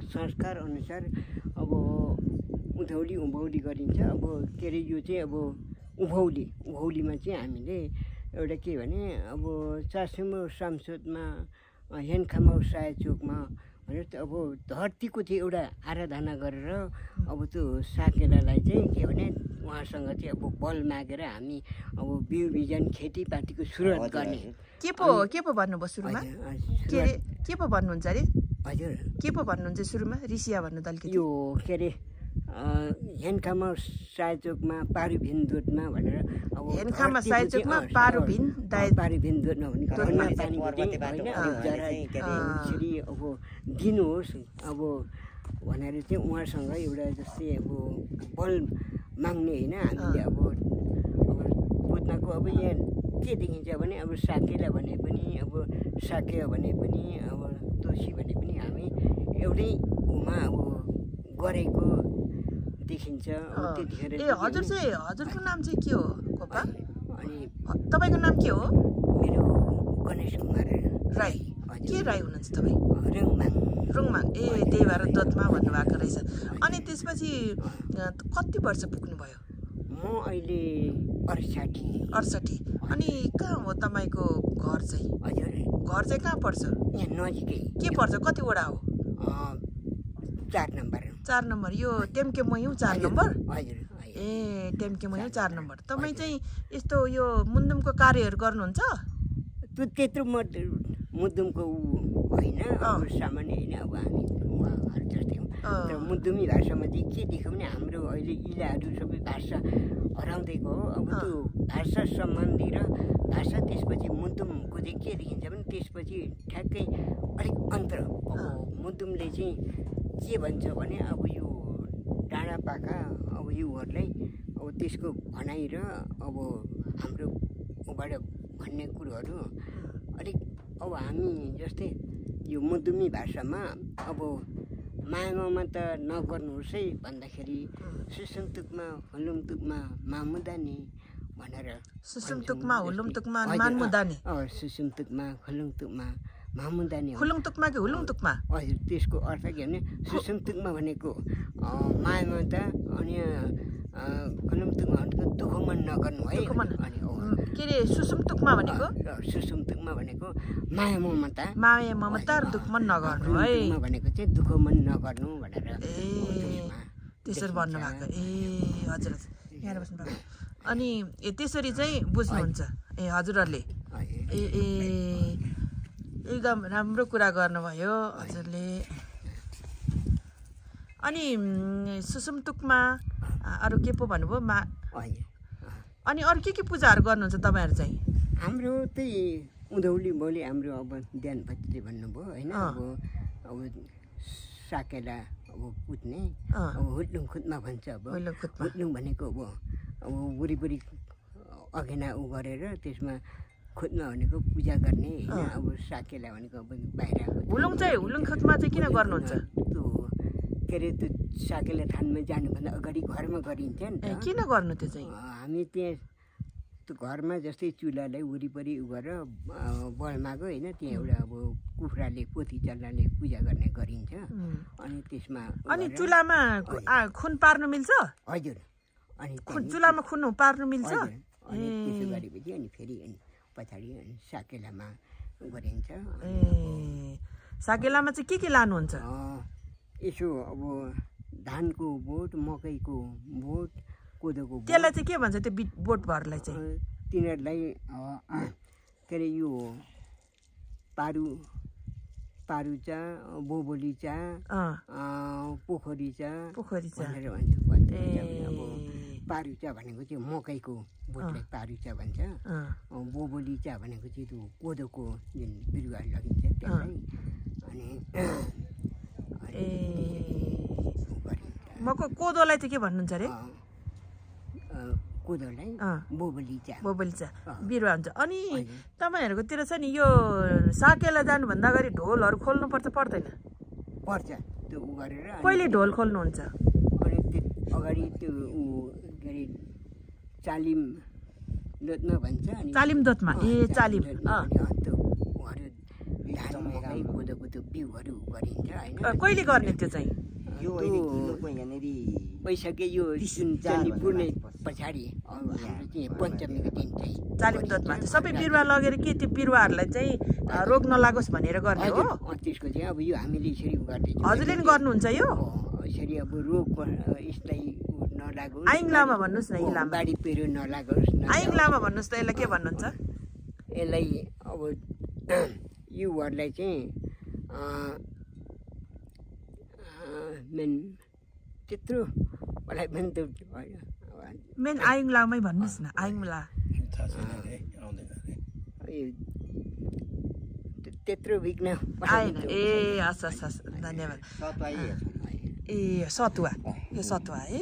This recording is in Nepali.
संस्कार अनुसार अब उधौली उँभौली गरिन्छ। अब के अरे यो चाहिँ अब उँभौलीमा चाहिँ हामीले एउटा के भने अब चासुमो सांसदमा हेनखामा साय चोकमा भनेर अब धरतीको चाहिँ एउटा आराधना गरेर अब त्यो साकेलालाई चाहिँ के भने उहाँसँग चाहिँ अब बल मागेर हामी अब बिउ बिजन खेतीपातीको सुरुवात गर्ने। के पो भन्नुभयो सुरुमा? के पो भन्नुहुन्छ अरे? हजुर के पो भन्नुहुन्छ सुरुमा? ऋषिया भन्नु त अलिकति। यो के अरे हेनखामा सायचोकमा पारुभिन दुधमा भनेर अब हेनखामा सायचोकमा पारुभिन दुधमा भने घरमा पानी होइन अब दिनुहोस् अब भनेर चाहिँ उहाँसँग एउटा जस्तै अब बल माग्ने होइन हामीले अब बुझ्नको अब यहाँ के देखिन्छ भने अब साकेला भने पनि अब साक्य भने पनि अब तोसी भने पनि हामी एउटै उमा अब गरेको देखिन्छ। त्यतिखेर हजुरको नाम चाहिँ के हो कोपा? अनि तपाईँको नाम के हो? मेरो गणेश कुमार राई। के राई हुनुहुन्छ तपाईँ? रुङमाङ। ए त्यही भएर दतमा भन्नुभएको रहेछ। अनि त्यसपछि कति वर्ष पुग्नुभयो? म अहिले 68। अनि कहाँ हो तपाईँको घर चाहिँ? हजुर घर चाहिँ कहाँ पर्छ? यहाँ नजिकै। के पर्छ? कति वडा हो? 4 नम्बर। यो टेम्केमयु 4 नम्बर? हजुर। ए टेम्केमयु 4 नम्बर। तपाईँ चाहिँ यस्तो यो मुन्दुमको कार्यहरू गर्नुहुन्छ? त्यत्रो मुद्दुमको होइन अब सामान्य होइन। अब हामी उहाँहरू जस्तै हौँ। तर मुद्दुमी भाषामा चाहिँ के देख्यौँ भने हाम्रो अहिले इलाहरू सबै भाषा हराउँदैको हो। अब त्यो भाषा सम्बन्धी र भाषा त्यसपछि मुद्दुमको चाहिँ के देखिन्छ भने त्यसपछि ठ्याक्कै अलिक अन्तर। अब मुद्दुमले चाहिँ के भन्छ भने अब यो डाँडा पाखा अब योहरूलाई अब त्यसको भनाइ र अब हाम्रो ऊबाट भन्ने कुरोहरू अलिक अब हामी जस्तै यो मुद्दुमी भाषामा अब मायामा त नगर्नुहोस् है भन्दाखेरि सुसुमतुकमा हुलुमतुकमा मामुदानी भनेर सुसुमतुकमा हुलुमतुकमा मामुदानी सुसुमतुकमा हुलुमतुकमा मामुदानी हुलुङतुकमा कि हुलुङतुकमा? हजुर त्यसको अर्थ के भने सुसुमतुकमा भनेको मायामा त अनि हुलुङतुकमा भनेको दुःखमन नगर्नु है। के अरे सुसुमतुकमा भनेको? सुसुमतुकमा भनेको माया ममता र दुःखमन नगर्नु है भनेको चाहिँ दुःखमन नगर्नु भनेर। ए त्यसरी भन्नुभएको। ए हजुर यहाँ बस्नुभएको। अनि त्यसरी चाहिँ बुझ्नुहुन्छ ए हजुरहरूले? एकदम राम्रो कुरा गर्नुभयो हजुरले। अनि सुसुमतुकमा अरू के पो भन्नुभयो? अनि अरू के पूजाहरू गर्नुहुन्छ तपाईँहरू चाहिँ? हाम्रो त्यही उँधौली बोली हाम्रो अब ध्यान भत्रीले भन्नुभयो होइन। अब साकेला अब पुज्ने अब हुट्लुङ खुत्मा भन्छ। अब हुट्लुङ भनेको अब वरिपरि अघेना उ गरेर त्यसमा खुत्मा भनेको पूजा गर्ने होइन। अब साकेला भनेको अब बाहिर हुलुङ खुत्मा चाहिँ किन गर्नुहुन्छ? त्यो के अरे त्यो साकेला थानमा जानुभन्दा अगाडि घरमा गरिन्छ नि त। किन गर्नु त्यो चाहिँ? हामी त्यहाँ त्यो घरमा जस्तै चुल्हालाई वरिपरि उ गरेर बलमागो होइन त्यहाँ एउटा अब कुखुराले पोथी चल्लाले पूजा गर्ने गरिन्छ। अनि त्यसमा अनि चुल्हामा खुन पार्नु मिल्छ? हजुर। अनि चुल्हामा खुन पार्नु मिल्छ? अनि त्यसो गरेपछि अनि फेरि पछाडि साकेलामा गरिन्छ। साकेलामा चाहिँ के लानुहुन्छ? यसो अब धानको बोट, मकैको बोट, कोदोको बोट। त्यसलाई चाहिँ के भन्छ त्यो बोटभरलाई चाहिँ? तिनीहरूलाई के अरे यो पारुचा, बोबोलिचा, पोखरीचा भनेर भन्छ। अब पारुचा भनेको चाहिँ मकैको बोटलाई पारुचा भन्छ। बोबोलिचा भनेको चाहिँ त्यो कोदोको जुन बिरुवा लगिन्छ त्यसलाई। अनि कोदोलाई चाहिँ के भन्नुहुन्छ अरे? कोदोलाई बोबोलिचा बिरुवा हुन्छ। अनि तपाईँहरूकोतिर छ नि यो साकेला जानुभन्दा अगाडि ढोलहरू खोल्नु पर्छ पर्दैन? पर्छ त्यो उ गरेर। कहिले ढोल खोल्नुहुन्छ? अनि त्यो अगाडि त्यो उ के अरे चालिम दोतमा भन्छ। चालिम दोतमा? ए चालिम। त्यो उहाँहरू धान मकै कोदोको त्यो बिउहरू गरिन्छ होइन कहिले गर्ने त्यो चाहिँ यो अहिले किलोको यहाँनिर भइसक्यो यो जुन चाहिँ पुर्ने पछाडि हाम्रो चाहिँ पञ्चमीको दिन चाहिँ जालिम दुधमा सबै बिरुवा लगेर के त्यो बिरुवाहरूलाई चाहिँ रोग नलागोस् भनेर गर्ने हो त्यसको चाहिँ अब यो हामीले यसरी गर्दैछौँ हजुरले नि गर्नुहुन्छ यो यसरी अब रोग यसलाई नलागोस् आइङ लामा भन्नुहोस् न यी लामा बाढी पहिरो नलागोस् आइङ लामा भन्नुहोस् त यसलाई के भन्नुहुन्छ यसलाई अब युहरूलाई चाहिँ मेन त्यत्रो मलाई पनि त मेन आइङ लामै भन्नुहोस् न आइङ ला त्यत्रो विघ्न आएन ए हस् हस् हस् धन्यवाद ए सतुवा यो सतुवा है